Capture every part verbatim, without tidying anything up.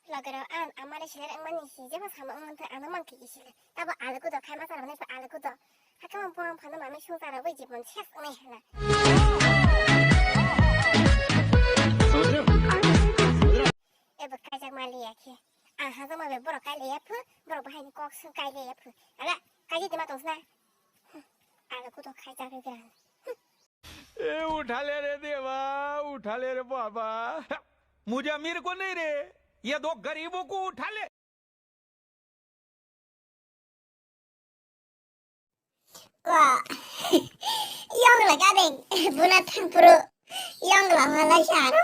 Logero an amare sile rang mani si jebo sama ang tha ano mang ki sile. Tabo alu kudo khai ma tara ne alu kudo. Hakama buang phano mami sung tara bai jibon ses ne hana. Ebo kajak mali ya khe. Aha jama be borok kai le ya phu, borok bahai ni kok sung kai le ya phu. Ala kaji dima tong sna. Alu kudo khai jak re gran. ए उठा ले रे देवा, उठा ले रे बाबा। मुझे अमीर को नहीं रे, ये दो गरीबों को उठा ले। Ko yong la gadeng buna thangpro yong la malai sa aro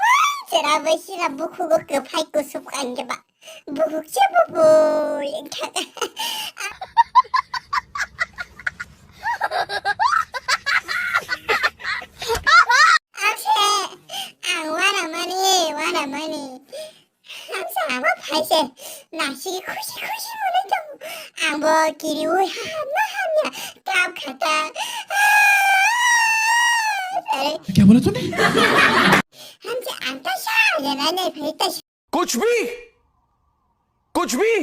chera bai sira bukhugo kwphai kusup kanjaba. Bukuk se bubu yang kaka. Ang se ang wana mani wana mani. Ang se ama phai se nasigi khusi khusi mone tong. Ang bo kiri ui hamna hamya kap khata. Are क्या बोला तूने? Ang se ang ta sa ya nai nai phai ta. कुछ भी, कुछ भी।